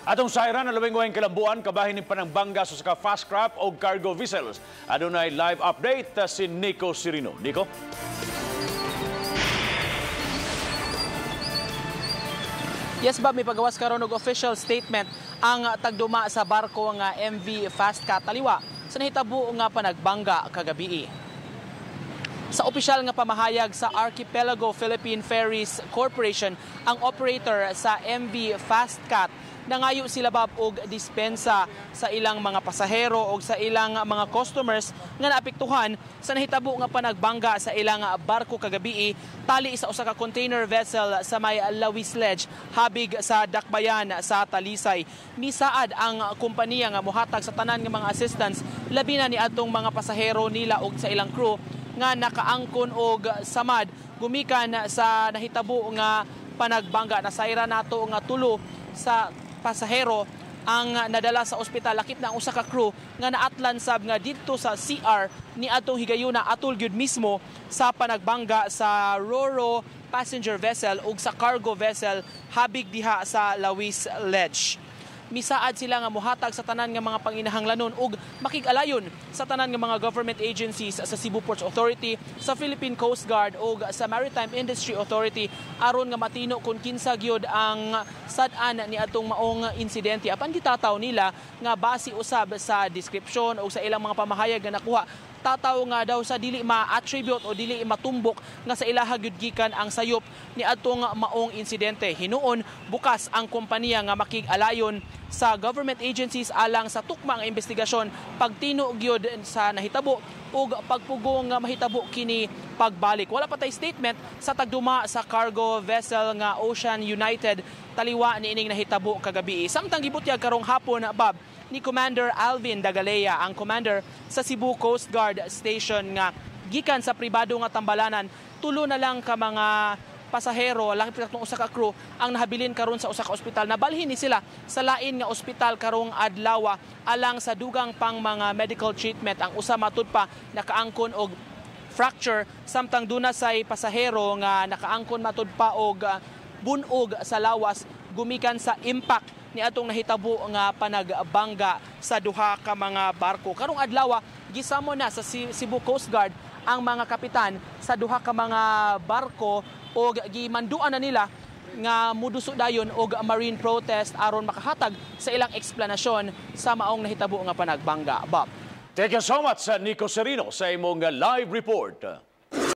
Atong sayran ang 11 kalambuan kabahin ni panangbangga sa usa ka fast craft o cargo vessels. Adunay live update si Nico Sirino. Nico? Yes, Bob, may pagawas karon og official statement ang tagduma sa barko nga MV Fastcat taliwa sa nahitabo nga panagbangga kagabii. Sa opisyal nga pamahayag sa Archipelago Philippine Ferries Corporation, ang operator sa MV Fastcat, nangayo sila, Bob, og dispensa sa ilang mga pasahero o sa ilang mga customers nga naapektuhan sa nahitabo nga panagbangga sa ilang barko kagabii tali sa usa ka container vessel sa may Lawis Ledge habig sa Dakbayan sa Talisay. Misaad ang kompanya nga mohatag sa tanan nga mga assistance, labi na ni atong mga pasahero nila og sa ilang crew nga nakaangkon og samad gumikan sa nahitabo nga panagbangga. Nasayra nato nga 3 sa pasahero ang nadala sa ospital, lakip na ang usa ka crew nga naatlan sab nga didto sa CR ni atong higayuna atol gyud mismo sa panagbangga sa Roro passenger vessel ug sa cargo vessel habig diha sa Lawis Ledge. Misaad sila nga mohatag sa tanan nga mga panginahanglanon ug makig-alayon sa tanan nga mga government agencies sa Cebu Ports Authority, sa Philippine Coast Guard ug sa Maritime Industry Authority aron nga matino kung kinsa gyud ang sad-an ni atong maong insidente. Apan gitataw nila nga base usab sa description o sa ilang mga pamahayag nga nakuha, tataw nga daw sa dili ma-attribute o dili matumbok nga sa ilaha gyud gikan ang sayop ni atong maong insidente. Hinuon bukas ang kompanya nga makig-alayon sa government agencies alang sa tukmang investigasyon, pagtino gyud sa nahitabo ug pagpugong nga mahitabo kini pagbalik. Wala pa tay statement sa tagduma sa cargo vessel nga Ocean United taliwa ni ining nahitabo kagabi. Samtang gibutyag karong hapon, Bob, ni Commander Alvin Dagalea, ang commander sa Cebu Coast Guard Station, nga gikan sa pribado nga tambalanan, 3 na lang ka mga pasahero, lakip na usa ka crew ang nahabilin karon sa usa ka ospital. Nabalhin ni sila sa lain nga ospital karong adlaw alang sa dugang pang mga medical treatment. Ang usa matud pa nakaangkon og fracture, samtang duna say pasahero nga nakaangkon matud pa og bunog sa lawas gumikan sa impact ni atong nahitabo nga panagbangga sa duha ka mga barko. Karong adlaw gisamo na sa Cebu Coast Guard ang mga kapitan sa duha ka mga barko og gimanduan na nila nga muduso dayon og marine protest aron makahatag sa ilang eksplanasyon sa maong nahitabo nga panagbangga. Bob. Thank you so much, Nico Serino, sa imong live report.